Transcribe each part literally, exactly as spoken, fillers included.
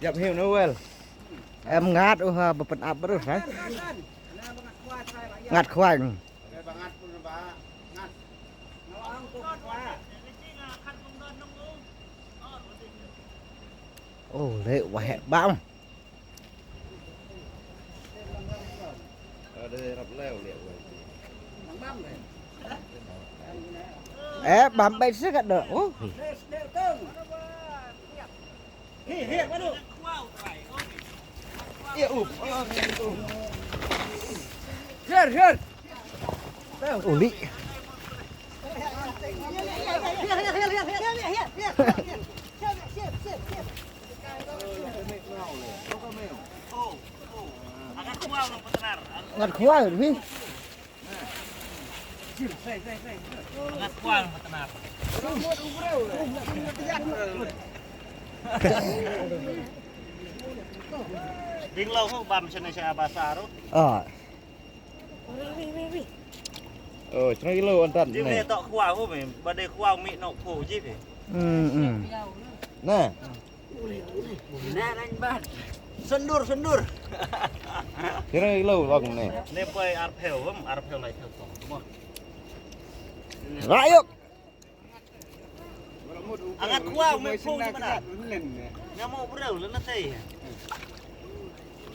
Ïap hiu Noel. Em ngat u ha ba pynap brus ha. Ngat khwai. Oh, le wa het bam. Eh, bam bai se ka do. Oh. Uli. Ngat khwai ni. Ngat khwai. Ding lo ko bam sene sene basa ro. Ah. Oh, sene lo antan. Ding ne tok khwai ko me, ba de khwai mi nok ko ji pe. Hmm, hmm. Nah. Sendur, sendur. Kira lo long ne. Ne poi arphew, em, arphew lai phew tong. Mo. Rayuk. Angat khwai me pung sebentar. Nyamo breu le na te.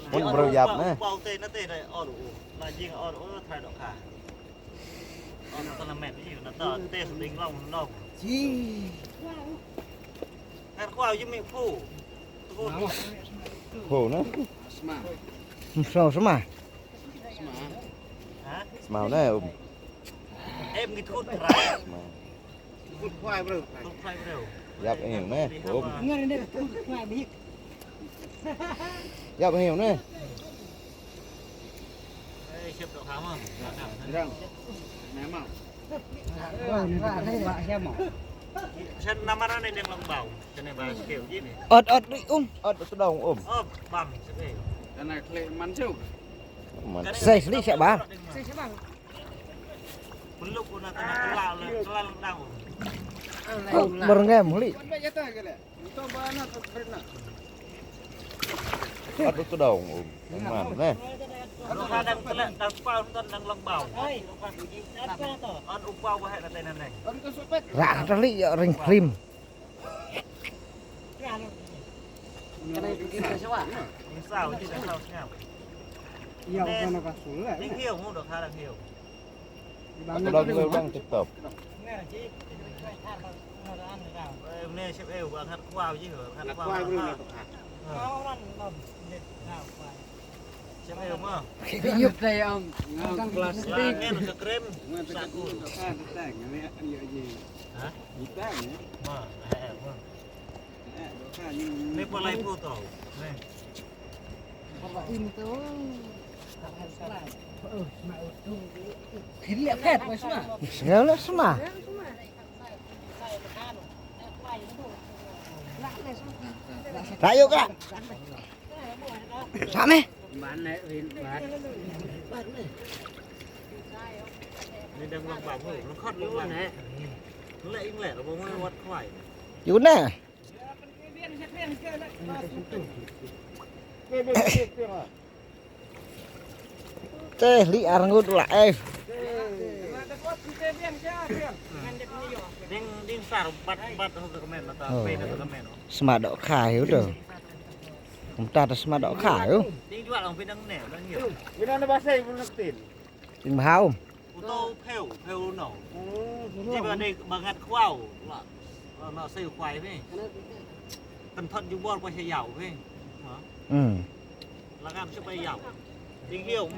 Pun breu yap ne. Pau te na te dai or u. La jing or u trai dok kha. Or na ta na met ji na ta te sling long long. Ji. Ngat khwai ji me phu. Phu na. Sma. Sma, sma. Sma. Ha? Sma na um. Em ngi thut khrai. Sma. Thut khrai breu. Thut khrai breu. Yap em ne. Um. Ngar ne thut khrai bik. Yap em ne. Eh, siap dok sama. Rang. Memang. Sen nama rane deng long bau. Sen ba skill ji ne. Ot, ot, ri, um. Ot, sedang, um. Oh, bam, sebe. Kana kle man siu. Man. Sai sli siap ba. Sai siap ba. Peluk guna tengah kelal, kelal dang. Oh, berengam li. Atu tu dong, um. Yang mana, ne? Anu kadang telak, dang pau, kan dang lembau. An upau wahai na tena neng. Rak tali ya ring krim. Kena bikin sesuatu. Misal, kita tahu senyap. Iya, bukan apa sulit. Ding hiu, mu dok kadang hiu. Aku dah mulai bang TikTok. Ni pun lai photo. Ni. Sngewleh sma. Rayu ka. Same. Ni dang wang babu, lengkot lu ne. Leh ing leh, babu wat khwai. Yu ne. Te li arngut la eh. Ding ding sar bat bat ho ka men mata pe na ka men. Sma dok kha yu do. Kumta ta sma dok kha yu. Ding jual ong pidang ne dang yu. Ina na ba sai mun tin. Ding bha um. Uto pheu, pheu no. Ji ba dei ba ngat khwau. La, la, la sei khwai phi. Kan thot ju bor pa sei yau phi. Ha? Hmm. La ngam sei pa yau. Ding hiu.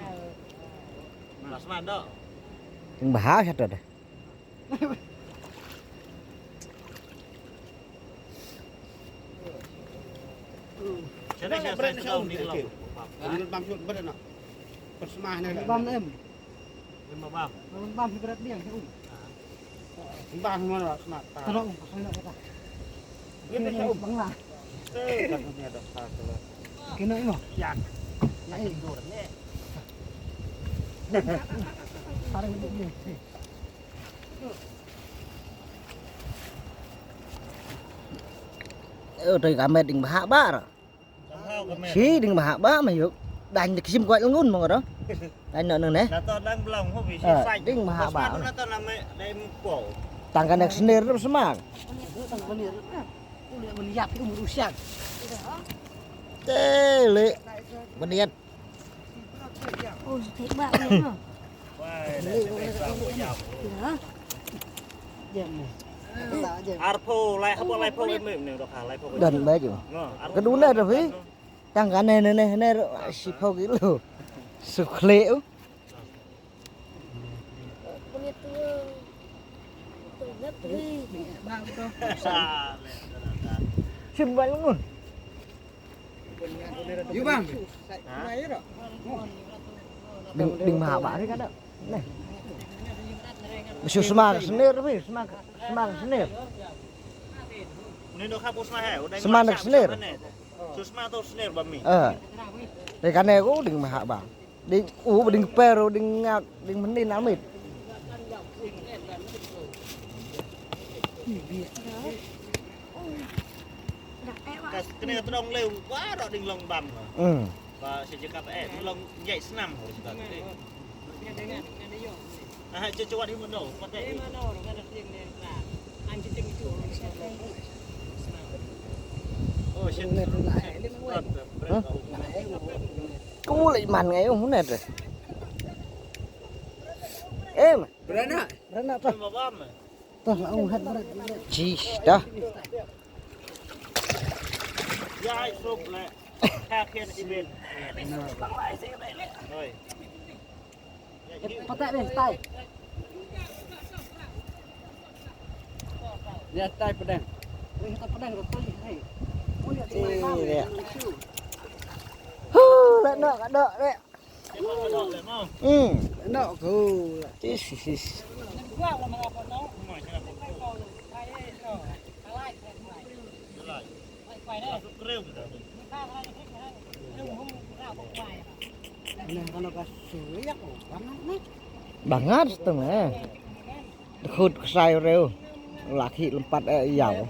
La sma do. Ding bha sa to de. Bam em. Bam em. Bam em. Bang lah. Bang lah. Kena imo. Ya. Ya, eh. Tarik dia. Eh, utai ka met ding bha bar. Shi ding ma haba ma yuk. Dan de kisim kwat lengun mo ro. Dan no ne. Na to dan blang ho bi shi. Ah, sai. Ding ma haba. Pas ma na to na me dai mo po. Tang kan sner ro semak. Tele. Beniat. Oh, sithik bak ni, no. Ya. Jam ni. Arphew, lai, haba laiphew em em ni, dok ha, laiphew. Dan baju. Keduna dah, Fi. Tang kan ne, ne, ne, ne, siphew kilo. Sukhle, oh. Sim bal mun. Yu bang. Ding, ding ma haba ni kada. Neh. Su sma sner, Fi, sma, sma sner. Sma sner. Susma to sner ba mi. Eh. Te kane ko ding ma haba. Ding u, ding per, ding ngat, ding menin amit. Kas kene ka tdong leu, wa ro ding long bam. Hmm. Ba si jekap eh, long jai snam ko jekap eh. Ah, cucu wa di mano, pate. Oh, shit. Huh? Ku lei man ngai u net. Em. Beranak. Beranak tu. Beranak. Tu lah u het berat. Cis dah. Ya, ai sup le. Ka khian ibit. Oi. Eh, patak deh, tai. Dia tai pedang. Weh, kita pedang tu, tai, hai. Oh, dia tai. Huh, lek nok, lek nok, lek. Hmm. Lek nok, huh. Sis, sis, sis. Bangat tu meh. Khut ksai reu. Laki lempat eh yau.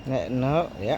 Nek no ya.